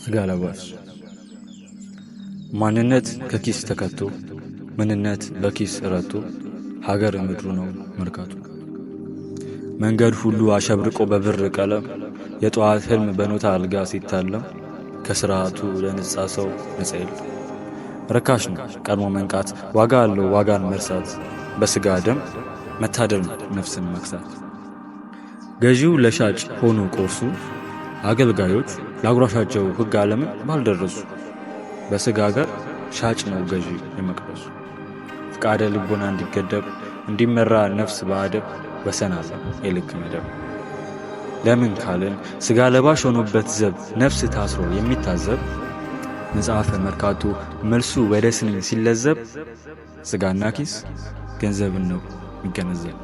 ስጋ ለባሽ ማንነት ከኪስ ተከቶ፣ ምንነት በኪስ ረቶ፣ ሀገር ምድሩ ነው መርካቶ። መንገድ ሁሉ አሸብርቆ በብር ቀለም፣ የጠዋት ህልም በኖታ አልጋ ሲታለም፣ ከስርዓቱ ለነጻ ሰው ነጻ የለም። ርካሽ ነው ቀድሞ መንቃት፣ ዋጋ አለው ዋጋን መርሳት፣ በስጋ ደም መታደል ነው ነፍስን መክሳት። ገዢው ለሻጭ ሆኖ ቆርሱ፣ አገልጋዮች ለአጉራሻቸው ሕግ ዓለምን ባልደረሱ፣ በስጋ አገር ሻጭ ነው ገዢ የመቅደሱ። ፍቃደ ልቦና እንዲገደብ፣ እንዲመራ ነፍስ በአደብ፣ ወሰን አለ የልክ መደብ። ለምን ካልን ስጋ ለባሽ ሆኖበት ዘብ ነፍስ ታስሮ የሚታዘብ፣ መጽሐፈ መርካቶ መልሱ ወደ ስንኝ ሲለዘብ፣ ስጋና ኪስ ገንዘብን ነው የሚገነዘብ።